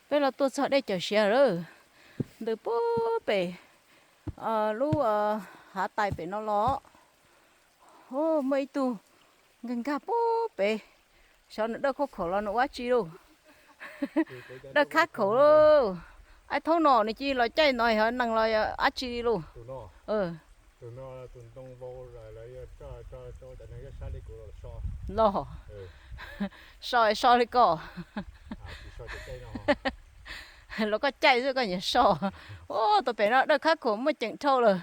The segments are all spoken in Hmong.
Peb los tuaj txog dej Cawm Siav lawm, ntws puag pem lub hav tais pem no los. Muaj ib tug nkag nkag puag pem, xyov nws dawj khab khaum los nws ua dab tsi lauj. Dawj khab khaum lauj. Ib thaum no nws cia li los caij no, yog neeg los dab tsi lauj. Los, so so li ko. Los koj caij xwb koj nyiam so. Ua tau pem no dawj khab khaum muaj ceem dhau lawm,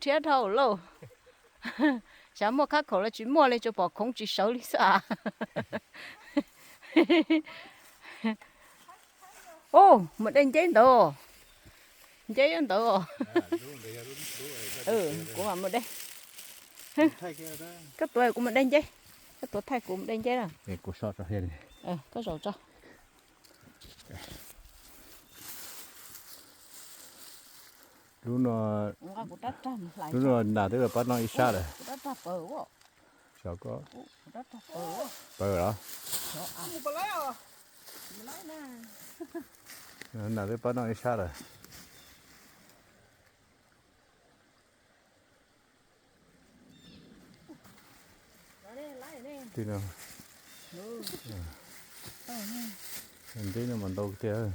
rhiab dhau lauj. Xyov muaj khab khaum los tsis muaj li, tsuas pom khoov tsis sawv li xwb a. Ub, mus de nceb ntawd. Nceb ntawd. Kuv mam mus de. Koj tuav kuv mus de nceb. Koj tuav thaij kuv mus de nceb na. Koj zaum tso. Lub no, lub no nas twb los pab noj ib sab lawm. Xyov koj, pawg los? Nas twb pab noj ib sab lawm. Nteb no mas ntau tiag.